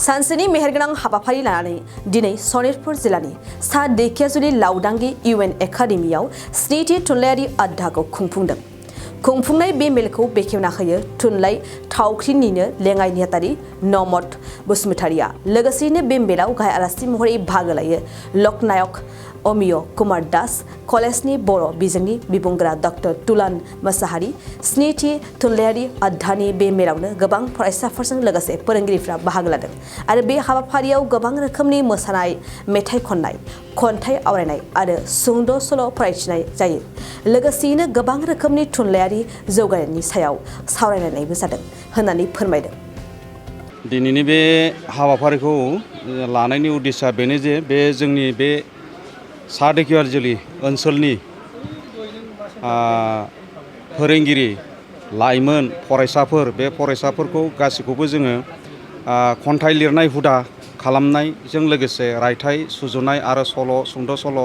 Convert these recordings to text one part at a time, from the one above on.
सानसेनि मेहेरगोनां हाबाफारि लानानै दिनै सनितपुर जिल्लानि सा दैखियाजुलि लाउदांगि UN एकाडेमियाव स्निथि थुनलाइयारि आयदाखौ खुंफुंदों। खुंफुंनाय बे मेलखौ बेखेवना होयो थुनलाइ थावख्रिनिनो लेङाइ नेहाथारि नमद बसुमतारिया। लोगोसेयैनो बे मेलाव गाहाय आलासि महरै बाहागो लायो लकनायक अमिय कुमार दास, कलेजनि बर' बिजोंनि बिबुंग्रा डक्टर तुलान मोसाहारि। स्निथि थुनलाइयारि आयदानि बे मेलावनो गोबां फरायसाफोरजों लोगोसे फोरोंगिरिफ्रा बाहागो लादों आरो बे हाबाफारियाव गोबां रोखोमनि मोसानाय, मेथाइ खननाय, खन्थाइ आवरायनाय आरो सुंद' सल' फरायथिनाय जायो। लोगोसेयैनो गोबां रोखोमनि थुनलाइयारि जौगानायनि सायाव सावरायलायनायबो जादों होननानै फोरमायदों। दिनैनि बे हाबाफारिखौ लानायनि उद्देश्यआ बेनो जे बे जोंनि बे सा दैखियाजुलि ओनसोलनि फोरोंगिरि, लाइमोन, फरायसाफोर बे फरायसाफोरखौ गासैखौबो जोङो खन्थाइ लिरनाय हुदा खालामनायजों लोगोसे रायथाइ सुजुनाय आरो सल' सुंद' सल'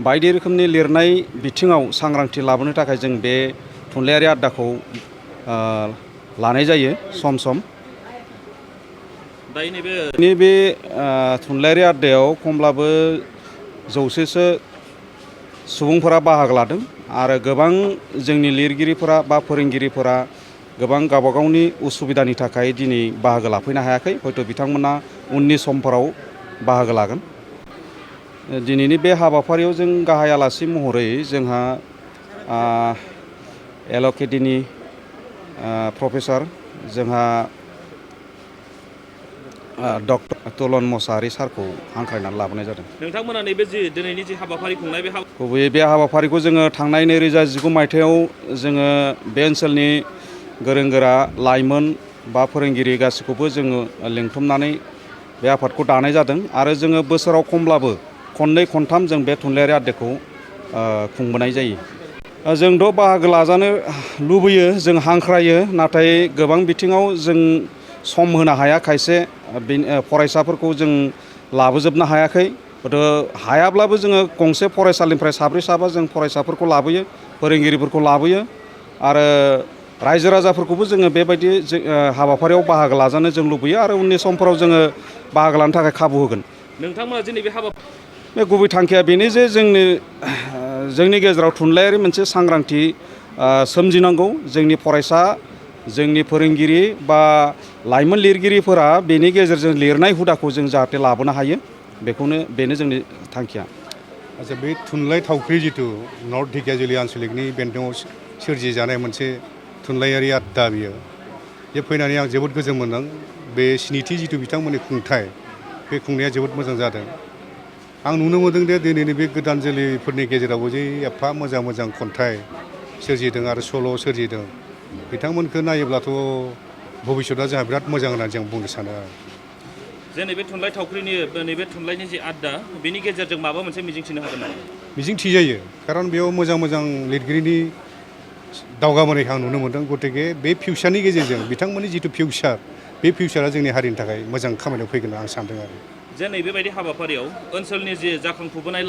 बायदि रोखोमनि लिरनाय बिथिङाव सांग्रांथि लाबोनो थाखाय जों बे थुनलाइयारि आयदाखौ लानाय जायो सम सम। नैबे थुनलाइयारि आयदायाव खमब्लाबो 100सो सुबुंफोरा बाहागो लादों आरो गोबां जोंनि लिरगिरिफोरा बा फोरोंगिरिफोरा गोबां गावबागावनि उसुबिदानि थाखाय दिनै बाहागो लाफैनो हायाखै। हयथ' बिथांमोना उननि समफोराव बाहागो लागोन। दिनैनि बे हाबाफारियाव जों गाहाय आलासि महरै जोंहा एल'केडिनि प्रफेसर जोंहा डक्टर तुलन मोसाहारि सारखौ हांख्रायनानै लाबोनाय जादों। नोंथांमोना नैबे दिनैनि जि हाबाफारि खुंनाय बे हाबाफारिखौ जोङो थांनाय 2019 मायथाइयाव जोङो बे ओनसोलनि गोरों गोरा लाइमोन बा फोरोंगिरि गासैखौबो जोङो लिंथुमनानै बे आफादखौ दानाय जादों आरो जोङो बोसोराव खमब्लाबो खननै खनथाम जों बे थुनलाइयारि आयदाखौ खुंबोनाय जायो। जोंथ' बाहागो लाजानो लुबैयो, जों हांख्रायो, नाथाय गोबां बिथिङाव जों सम होनो हाया। खायसे फरायसाफोरखौ जों लाबोजोबनो हायाखै। हायाब्लाबो जोङो गंसे फरायसालिनिफ्राय साब्रै साबा जों फरायसाफोरखौ लाबोयो, फोरोंगिरिफोरखौ लाबोयो आरो रायजो राजाफोरखौबो जोङो बेबायदि हाबाफारियाव बाहागो लाजानो जों लुबैयो आरो उननि समफोराव जोङो बाहागो लानो थाखाय खाबु होगोन। नोंथांमोना दिनै बे गुबै थांखिया बेनो जे जोंनि गेजेराव थुनलाइयारि मोनसे सांग्रांथि सोमजिनांगौ। जोंनि फरायसा, जोंनि फोरोंगिरि बा लाइमोन लिरगिरिफोरा बेनि गेजेरजों लिरनाय हुदाखौ जों जाहाथे लाबोनो हायो, बेनो जोंनि थांखिया। आच्चा, बे थुनलाइ थावख्रि जिथु नर्थ ढेकियाजुलि आन्सलिकनि बेन्दोङाव सोरजिजानाय मोनसे थुनलाइयारि आयदा बियो, बे फैनानै आं जोबोद गोजोन मोनदों। बे स्निथि जिथु बिथांमोननि खुंथाय, बे खुंनाया जोबोद मोजां जादों। आं नुनो मोनदों दे दिनैनि बे गोदान जोलैफोरनि गेजेरावबो जे एफा मोजां मोजां खन्थाइ सोरजिदों आरो सल' सोरजिदों, बिथांमोनखौ नायोब्लाथ' भबिष्यतआ जोंहा बिराद मोजां होननानै जों बुंनो सानो आरो। जे नैबे थुनलाइ थावख्रिनि नैबे थुनलाइनि जि आयदा, बेनि गेजेरजों माबा मोनसे मिजिंथिनो हागोन नामा? मिजिं थिजायो, खारन बेयाव मोजां मोजां लिरगिरिनि दावगाबोनायखौ आं नुनो मोनदों। गतिके बे फिउचारनि गेजेरजों बिथांमोननि जिथु फिउचार, बे फिउचारा जोंनि हारिनि थाखाय मोजां खामानियाव फैगोन आं सानदों आरो। जे नैबेबायदि हाबाफारियाव ओनसोलनि जे जाखांफुबोनाय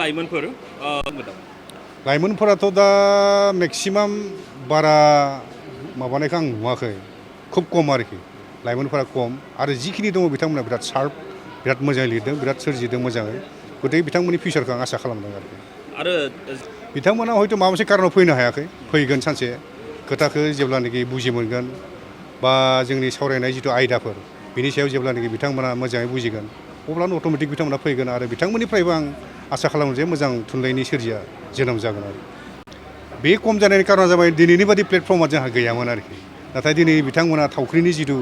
लाइमोनफोराथ' दा मेक्सिमाम बारा माबानायखौ आं नुवाखै, खुब खम आरोखि। लाइमोनफोरा खम आरो जिखिनि दङ बिथांमोना बिराद शार्प, बिराद मोजाङै लिरदों, बिराद सोरजिदों मोजाङै। गतिके बिथांमोननि फिउचारखौ आं आसा खालामदों आरोखि। आरो बिथांमोना हयथ' माबा मोनसे कारनाव फैनो हायाखै, फैगोन सानसे। खोथाखौ जेब्लानाखि बुजि मोनगोन बा जोंनि सावरायनाय जिथु आयदाफोर, बिनि सायाव जेब्लानाखि बिथांमोना मोजाङै बुजिगोन, अब्लानो अट'मेटिक बिथांमोना फैगोन आरो बिथांमोननिफ्रायबो आं आसा खालामो जे मोजां थुनलाइनि सोरजिया जोनोम जागोन आरो। बे खम जानायनि कारना जाबाय दिनैनि बादि प्लेटफर्मआ जोंहा गैयामोन आरोखि। नाथाय दिनै बिथांमोना थावख्रिनि जिथु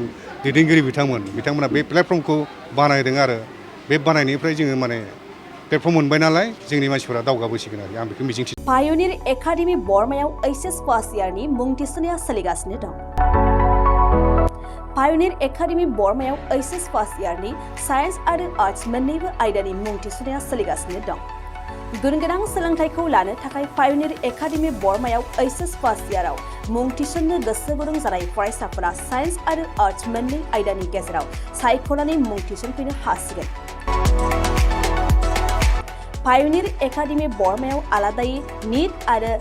दैदेनगिरि बिथांमोना बे प्लेटफर्मखौ बानायदों आरो बे बानायनायनिफ्राय जोङो माने प्लेटफर्म मोनबाय नालाय जोंनि मानसिफोरा दावगाबोसिगोन आरो आं बेखौ मिजिंथियो। पायनिर एकाडेमि बरमायाव HS फार्स्ट इयारनि मुं थिसननाया सोलिगासिनो दं। पायनिर एकाडेमि बरमायाव HS फार्स्ट इयारनि साइन्स आरो आर्ट्स मोन्नैबो आयदानि मुं थिसननाया सोलिगासिनो दं। गुनगोनां सोलोंथाइखौ लानो थाखाय पायनिर एकाडेमि बरमायाव HS फार्स्ट इयाराव मुं थिसननो गोसो गुदुं जानाय फरायसाफोरा साइन्स आरो आर्ट्स मोन्नै आयदानि गेजेराव सायख'नानै मुं थिसनफैनो हासिगोन। पायनिर एकाडेमि बरमायाव आलादायै नीट आरो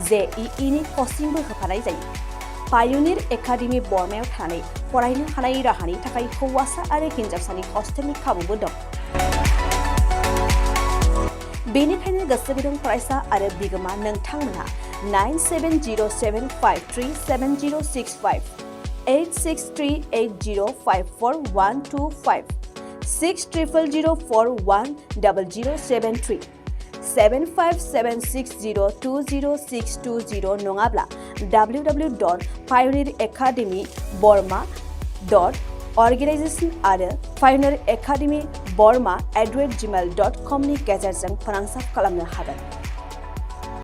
JEE नि कचिंबो होफानाय जायो। पायनिर एकाडेमि बरमायाव थानाय फरायनो हानाय राहानि थाखाय हौवासा आरो हिनजावसानि हस्टेलनि खाबुबो दं। बेनिखायनो गोसो गुदुं फरायसा आरो बिगोमा नोंथांमोनहा 9707537065 8638054125 6000410073 7576020620 नङाब्ला www.pioneeracademy.burma.organization आरो pioneeracademy.burma@gmail.com नि गेजेरजों फोनांजाब खालामनो हागोन।